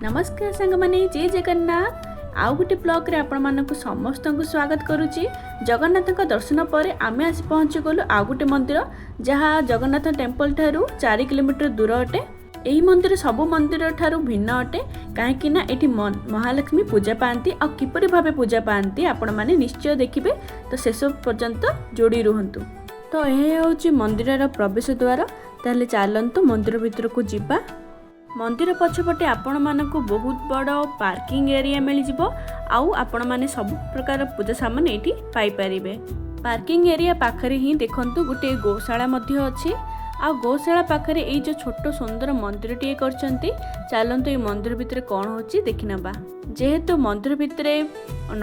ନମସ୍କାର ସାଙ୍ଗମାନେ, ଜୟ ଜଗନ୍ନାଥ। ଆଉ ଗୋଟେ ବ୍ଲଗ୍ରେ ଆପଣମାନଙ୍କୁ ସମସ୍ତଙ୍କୁ ସ୍ୱାଗତ କରୁଛି। ଜଗନ୍ନାଥଙ୍କ ଦର୍ଶନ ପରେ ଆମେ ଆସି ପହଞ୍ଚିଗଲୁ ଆଉ ଗୋଟେ ମନ୍ଦିର, ଯାହା ଜଗନ୍ନାଥ ଟେମ୍ପଲ ଠାରୁ 4 କିଲୋମିଟର ଦୂର ଅଟେ। ଏହି ମନ୍ଦିର ସବୁ ମନ୍ଦିର ଠାରୁ ଭିନ୍ନ ଅଟେ, କାହିଁକି ନା ଏଠି ମହାଲକ୍ଷ୍ମୀ ପୂଜା ପାଆନ୍ତି। ଆଉ କିପରି ଭାବେ ପୂଜା ପାଆନ୍ତି, ଆପଣମାନେ ନିଶ୍ଚୟ ଦେଖିବେ, ତ ଶେଷ ପର୍ଯ୍ୟନ୍ତ ଯୋଡ଼ି ରୁହନ୍ତୁ। ତ ଏହା ହେଉଛି ମନ୍ଦିରର ପ୍ରବେଶ ଦ୍ୱାର। ତାହେଲେ ଚାଲନ୍ତୁ, ମନ୍ଦିର ଭିତରକୁ ଯିବା। ମନ୍ଦିର ପଛପଟେ ଆପଣମାନଙ୍କୁ ବହୁତ ବଡ଼ ପାର୍କିଂ ଏରିଆ ମିଳିଯିବ ଆଉ ଆପଣମାନେ ସବୁ ପ୍ରକାର ପୂଜା ସାମାନ ଏଇଠି ପାଇପାରିବେ। ପାର୍କିଂ ଏରିଆ ପାଖରେ ହିଁ ଦେଖନ୍ତୁ, ଗୋଟିଏ ଗୋଶାଳା ମଧ୍ୟ ଅଛି। ଆଉ ଗୋଶାଳା ପାଖରେ ଏଇ ଯେଉଁ ଛୋଟ ସୁନ୍ଦର ମନ୍ଦିରଟିଏ କରିଛନ୍ତି। ଚାଲନ୍ତୁ, ଏଇ ମନ୍ଦିର ଭିତରେ କ'ଣ ହେଉଛି ଦେଖିନେବା। ଯେହେତୁ ମନ୍ଦିର ଭିତରେ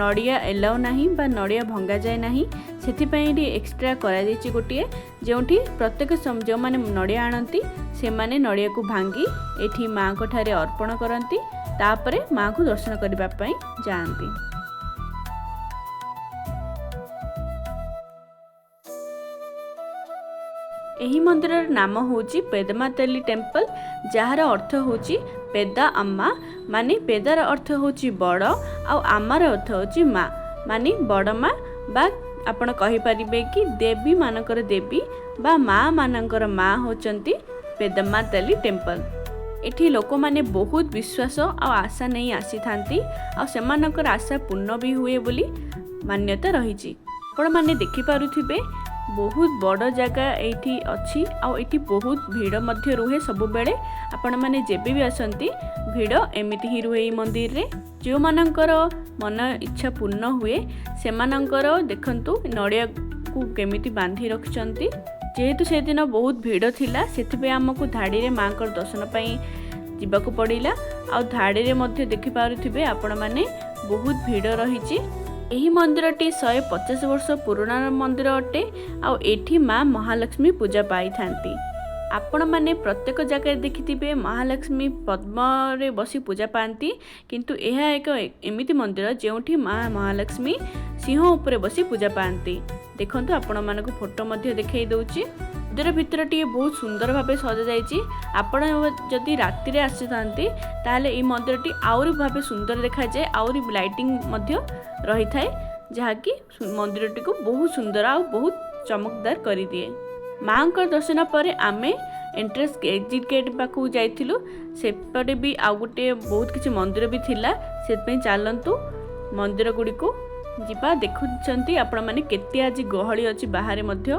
ନଡ଼ିଆ ଏଲାଉ ନାହିଁ ବା ନଡ଼ିଆ ଭଙ୍ଗାଯାଏ ନାହିଁ, ସେଥିପାଇଁ ଏଠି ଏକ୍ସଟ୍ରା କରାଯାଇଛି ଗୋଟିଏ, ଯେଉଁଠି ପ୍ରତ୍ୟେକ ଯେଉଁମାନେ ନଡ଼ିଆ ଆଣନ୍ତି, ସେମାନେ ନଡ଼ିଆକୁ ଭାଙ୍ଗି ଏଠି ମାଆଙ୍କ ଠାରେ ଅର୍ପଣ କରନ୍ତି, ତାପରେ ମାଆଙ୍କୁ ଦର୍ଶନ କରିବା ପାଇଁ ଯାଆନ୍ତି। ଏହି ମନ୍ଦିରର ନାମ ହେଉଛି ପେଦମାତଲି ଟେମ୍ପଲ, ଯାହାର ଅର୍ଥ ହେଉଛି ପେଦା ଆମ୍ମା। ମାନେ ପେଦାର ଅର୍ଥ ହେଉଛି ବଡ଼ ଆଉ ଆମ୍ମାର ଅର୍ଥ ହେଉଛି ମା, ମାନେ ବଡ଼ ମା ବା ଆପଣ କହିପାରିବେ କି ଦେବୀ ମାନଙ୍କର ଦେବୀ ବା ମା ମାନଙ୍କର ମା ହେଉଛନ୍ତି ପେଦମାତଲି ଟେମ୍ପଲ। ଏଠି ଲୋକମାନେ ବହୁତ ବିଶ୍ୱାସ ଆଉ ଆଶା ନେଇ ଆସିଥାନ୍ତି ଆଉ ସେମାନଙ୍କର ଆଶା ପୂର୍ଣ୍ଣ ବି ହୁଏ ବୋଲି ମାନ୍ୟତା ରହିଛି। ଆପଣମାନେ ଦେଖିପାରୁଥିବେ, ବହୁତ ବଡ଼ ଜାଗା ଏଇଠି ଅଛି ଆଉ ଏଇଠି ବହୁତ ଭିଡ଼ ମଧ୍ୟ ରୁହେ ସବୁବେଳେ। ଆପଣମାନେ ଯେବେ ବି ଆସନ୍ତି, ଭିଡ଼ ଏମିତି ହିଁ ରୁହେ ଏଇ ମନ୍ଦିରରେ। ଯେଉଁମାନଙ୍କର ମନ ଇଚ୍ଛା ପୂର୍ଣ୍ଣ ହୁଏ, ସେମାନଙ୍କର ଦେଖନ୍ତୁ ନଡ଼ିଆକୁ କେମିତି ବାନ୍ଧି ରଖିଛନ୍ତି। ଯେହେତୁ ସେଦିନ ବହୁତ ଭିଡ଼ ଥିଲା, ସେଥିପାଇଁ ଆମକୁ ଧାଡ଼ିରେ ମାଆଙ୍କର ଦର୍ଶନ ପାଇଁ ଯିବାକୁ ପଡ଼ିଲା। ଆଉ ଧାଡ଼ିରେ ମଧ୍ୟ ଦେଖିପାରୁଥିବେ ଆପଣମାନେ, ବହୁତ ଭିଡ଼ ରହିଛି। ଏହି ମନ୍ଦିରଟି 150 ବର୍ଷ ପୁରୁଣା ମନ୍ଦିର ଅଟେ ଆଉ ଏଠି ମା ମହାଲକ୍ଷ୍ମୀ ପୂଜା ପାଇଥାନ୍ତି। ଆପଣମାନେ ପ୍ରତ୍ୟେକ ଜାଗାରେ ଦେଖିଥିବେ, ମହାଲକ୍ଷ୍ମୀ ପଦ୍ମରେ ବସି ପୂଜା ପାଆନ୍ତି, କିନ୍ତୁ ଏହା ଏକ ଏମିତି ମନ୍ଦିର ଯେଉଁଠି ମା ମହାଲକ୍ଷ୍ମୀ ସିଂହ ଉପରେ ବସି ପୂଜା ପାଆନ୍ତି। ଦେଖନ୍ତୁ, ଆପଣମାନଙ୍କୁ ଫଟୋ ମଧ୍ୟ ଦେଖାଇ ଦେଉଛି। ମନ୍ଦିର ଭିତରଟି ବହୁତ ସୁନ୍ଦର ଭାବେ ସଜାଯାଇଛି। ଆପଣ ଯଦି ରାତିରେ ଆସିଥାନ୍ତି, ତାହେଲେ ଏଇ ମନ୍ଦିରଟି ଆହୁରି ଭାବେ ସୁନ୍ଦର ଦେଖାଯାଏ। ଆହୁରି ଲାଇଟିଂ ମଧ୍ୟ ରହିଥାଏ, ଯାହାକି ମନ୍ଦିରଟିକୁ ବହୁତ ସୁନ୍ଦର ଆଉ ବହୁତ ଚମକଦାର କରିଦିଏ। ମାଆଙ୍କ ଦର୍ଶନ ପରେ ଆମେ ଏଣ୍ଟ୍ରାନ୍ସ ଏକ୍ଜିଟ୍ ଗେଟ୍ ପାଖକୁ ଯାଇଥିଲୁ। ସେପଟେ ବି ଆଉ ଗୋଟିଏ ବହୁତ କିଛି ମନ୍ଦିର ବି ଥିଲା, ସେଥିପାଇଁ ଚାଲନ୍ତୁ ମନ୍ଦିର ଗୁଡ଼ିକୁ ଯିବା। ଦେଖୁଛନ୍ତି ଆପଣମାନେ, କେତେ ଆଜି ଗହଳି ଅଛି ବାହାରେ ମଧ୍ୟ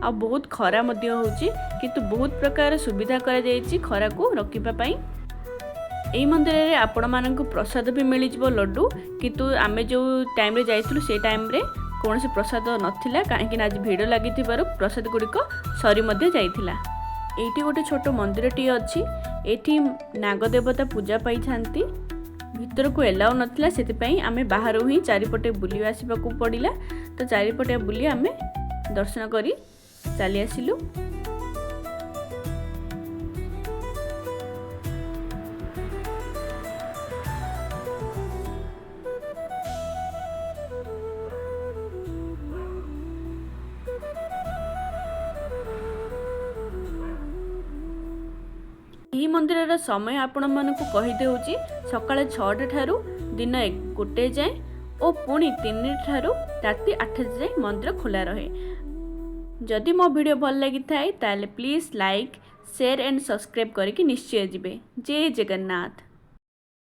ଆଉ ବହୁତ ଖରା ମଧ୍ୟ ହେଉଛି, କିନ୍ତୁ ବହୁତ ପ୍ରକାର ସୁବିଧା କରାଯାଇଛି ଖରାକୁ ରୋକିବା ପାଇଁ। ଏଇ ମନ୍ଦିରରେ ଆପଣମାନଙ୍କୁ ପ୍ରସାଦ ବି ମିଳିଯିବ, ଲଡ଼ୁ। କିନ୍ତୁ ଆମେ ଯେଉଁ ଟାଇମ୍ରେ ଯାଇଥିଲୁ, ସେଇ ଟାଇମ୍ରେ କୌଣସି ପ୍ରସାଦ ନଥିଲା, କାହିଁକିନା ଆଜି ଭିଡ଼ ଲାଗିଥିବାରୁ ପ୍ରସାଦ ଗୁଡ଼ିକ ସରି ମଧ୍ୟ ଯାଇଥିଲା। ଏଇଠି ଗୋଟେ ଛୋଟ ମନ୍ଦିରଟିଏ ଅଛି। ଏଇଠି ନାଗଦେବତା ପୂଜା ପାଇଥାନ୍ତି। ଭିତରକୁ ଏଲାଉ ନଥିଲା, ସେଥିପାଇଁ ଆମେ ବାହାରୁ ହିଁ ଚାରିପଟେ ବୁଲି ଆସିବାକୁ ପଡ଼ିଲା। ତ ଚାରିପଟେ ବୁଲି ଆମେ ଦର୍ଶନ କରି ଚାଲି ଆସିଲୁ। ଏହି ମନ୍ଦିରର ସମୟ ଆପଣମାନଙ୍କୁ କହିଦେଉଛି, ସକାଳ 6ଟା ଠାରୁ ଦିନ 1 ଯାଏଁ ଓ ପୁଣି 3ଠାରୁ ରାତି 8 ଯାଏଁ ମନ୍ଦିର ଖୋଲା ରହେ। ଯଦି ମୋ ଭିଡ଼ିଓ ଭଲ ଲାଗିଥାଏ, ତାହେଲେ please like, share and subscribe କରିକି ନିଶ୍ଚୟ ଯିବେ। ଜୟ ଜଗନ୍ନାଥ।